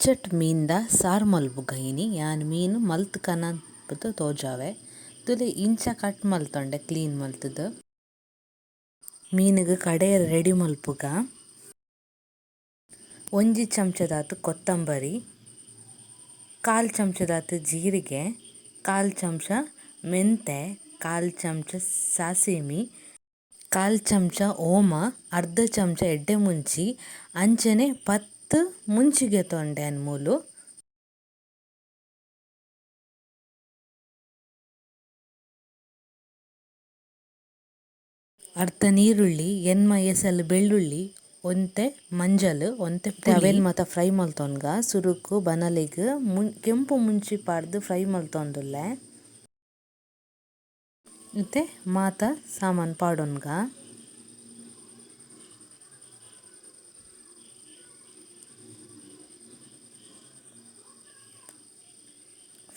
ಬಲ್ಚಟ್ ಮೀನ್ದ sir ಮಲ್ಪುಗ ಇನಿ ಯಾನ್ ಮೀನ್ ಮಲ್ತ್ ಕನಪುದು ತೋಜಾವೆ. ತೂಲೆ ಇಂಚ ಕಟ್ ಮಲ್ತೊಂಡೆ ಕ್ಲೀನ್ ಮಲ್ತುದು. ಮೀನುಗ್ ಕಡೆಯೆರೆ ರೆಡಿ ಮಲ್ಪುಗ. ಒಂಜಿ ಚಮಚದಾತ್ ಕೊತ್ತಂಬರಿ, ಕಾಲ್ ಚಮಚದಾತ್ ಜೀರಿಗೆ, ಕಾಲ್ ಚಮಚ ಮೆಂತೆ, ಕಾಲ್ ಚಮಚ ಸಾಸಿಮಿ, ಕಾಲ್ ಚಮಚ ಓಮ, ಅರ್ಧ ಚಮಚ ಎಡ್ಡೆ ಮುಂಚಿ, ಅಂಚನೆ 10 ಮುಂಚಿಗೆ ತೊಂಡೆ ಮೂಲು. ಅರ್ಧ ನೀರುಳ್ಳಿ, ಎನ್ಮ ಎಸಲ್ ಬೆಳ್ಳುಳ್ಳಿ, ಒಂತೆ ಮಂಜಲ್, ಒಂತೆ ಅವೆನ್ ಮಾತ ಫ್ರೈ ಮಲ್ತೊನ್ಗ. ಸುರುಕು ಬನಲೆಗ್ ಕೆಂಪು ಮುಂಚಿ ಪಾಡ್ದ್ ಫ್ರೈ ಮಲ್ತೊಂದುಲ್ಲೆ. ಇತ್ತೆ ಮಾತ ಸಾಮಾನ್ ಪಾಡೊನ್ಗ.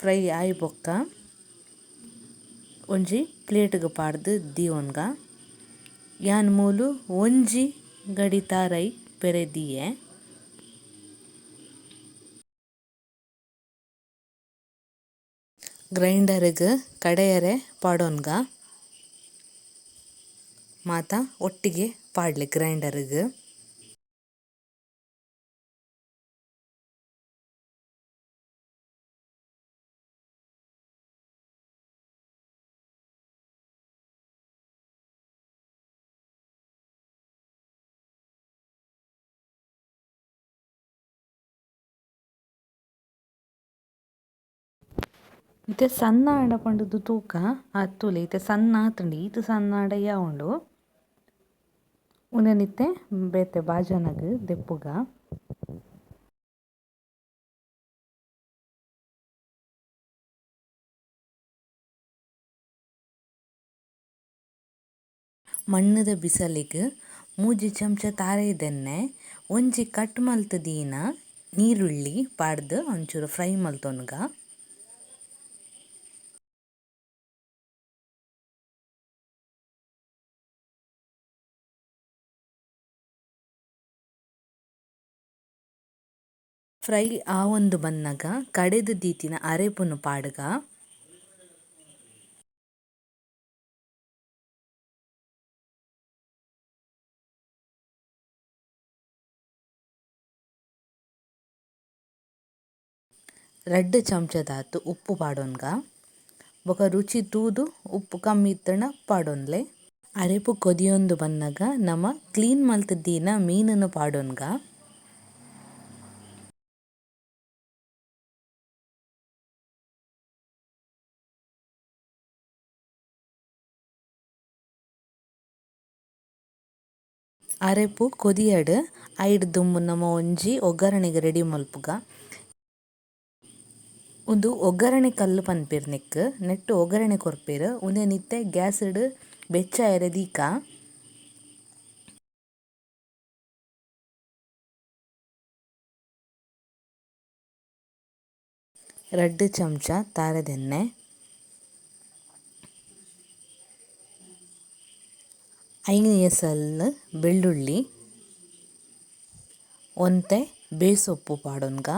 ಫ್ರೈ ಆಯಿ ಬೊಕ್ಕ ಒಂಜಿ ಪ್ಲೇಟ್ಗ್ ಪಾಡ್ದ್ ದೀವೊನ್ಗ. ಯಾನ್ ಮೂಲು ಒಂಜಿ ಗಡಿ ತಾರೈ ಪೆರೆ ದೀಯೆ. ಗ್ರೈಂಡರ್ಗ್ ಕಡೆಯರೆ ಪಾಡೊನ್ಗ. ಮಾತ ಒಟ್ಟಿಗೆ ಪಾಡ್ಲೆ ಗ್ರೈಂಡರ್ಗ್. ಇತ್ತೆ ಸಣ್ಣ ಆಂಡ ಪಂಡುದು ತೂಕ ತೂಲೆ ಇತ್ತೆ ಸಣ್ಣ ಆತುಂಡು, ಈತ್ ಸಣ್ಣ ಆಂಡ ಯಾವುಂಡು. ಉಂದೆನ್ ಇತ್ತೆ ಬೇತೆ ಬಾಜನಗ್ ದೆಪ್ಪುಗ. ಮಣ್ಣುದ ಬಿಸಲಿಗ್ 3 ಚಮಚ ತಾರಾಯಿದೆಣ್ಣೆ, ಒಂಜಿ ಕಟ್ ಮಲ್ತ್ ದೀನ ನೀರುಳ್ಳಿ ಪಾಡ್ದ್ ಒಂಚೂರು ಫ್ರೈ ಮಲ್ತೊನ್ಗ. ಫ್ರೈ ಆವೊಂದು ಬನ್ನಗ ಕಡೆದ್ ದೀತಿನ ಅರೆಪುನು ಪಾಡ್ಗ. ರಡ್ಡ್ ಚಮಚದಾತ್ ಉಪ್ಪು ಪಾಡೊನ್ಗ. ಬೊಕ ರುಚಿ ತೂದು ಉಪ್ಪು ಕಮ್ಮಿ ಇತ್ತುಂಡ ಪಾಡೊನ್ಲೆ. ಅರೆಪು ಕೊದಿಯೊಂದು ಬನ್ನಗ ನಮ ಕ್ಲೀನ್ ಮಲ್ತ್ ದೀನ ಮೀನುನು ಪಾಡೊನ್ಗ. ಅರೆಪು ಕೊದಿಯಡ್ ಐಡ್ ದುಂಬು ನಮ ಒಂಜಿ ಒಗ್ಗರಣೆಗ್ ರೆಡಿ ಮಲ್ಪುಗ. ಉಂದು ಒಗ್ಗರಣೆ ಕಲ್ಲು ಪನ್ಪೆರ್ ನೆಕ್ಕ್, ನೆಟ್ಟ್ ಒಗ್ಗರಣೆ ಕೊರ್ಪೆರ್. ಉಂದೆನ್ ಇತ್ತೆ ಗ್ಯಾಸ್ ಡ್ ಬೆಚ್ಚ ಆಯೆರೆ ದೀಕ. ರಡ್ಡ್ ಚಮಚ ತಾರೆದೆಣ್ಣೆ, 5 ಎಸಲ್ ಬೆಳ್ಳುಳ್ಳಿ, ಒಂತೆ ಬೇಸೊಪ್ಪು ಪಾಡೊನ್ಗ.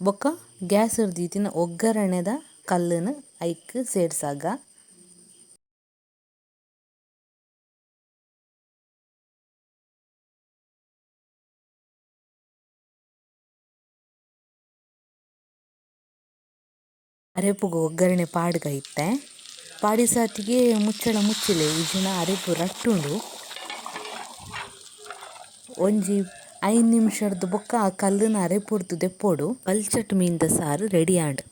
ಬೊಕ್ಕ ಗ್ಯಾಸ್ ಡ್ ದೀತಿನ ಒಗ್ಗರಣೆದ ಕಲ್ಲುನು ಐಕ್ ಸೇರ್ಸಾಗ. ಅರೆಪುಗು ಒಗ್ಗರಣೆ ಪಾಡ್ಗ ಇತ್ತೆ. ಪಾಡಿ ಸಾತಿಗೆ ಮುಚ್ಚಳ ಮುಚ್ಚಿಲೆ ಇಜಿನ ಅರೆಪು ರಟ್ಟುಂಡು. ಒಂಜಿ 5 ನಿಮಿಷರ್ದ್ ಬೊಕ್ಕ ಆ ಕಲ್ಲುನು ಅರೆಪುರ್ದು ದೆಪ್ಪೊಡು. ಬಲ್ಚಟ್ ಮೀನ್ದ ಸಾರು ರೆಡಿ ಆಂಡ್.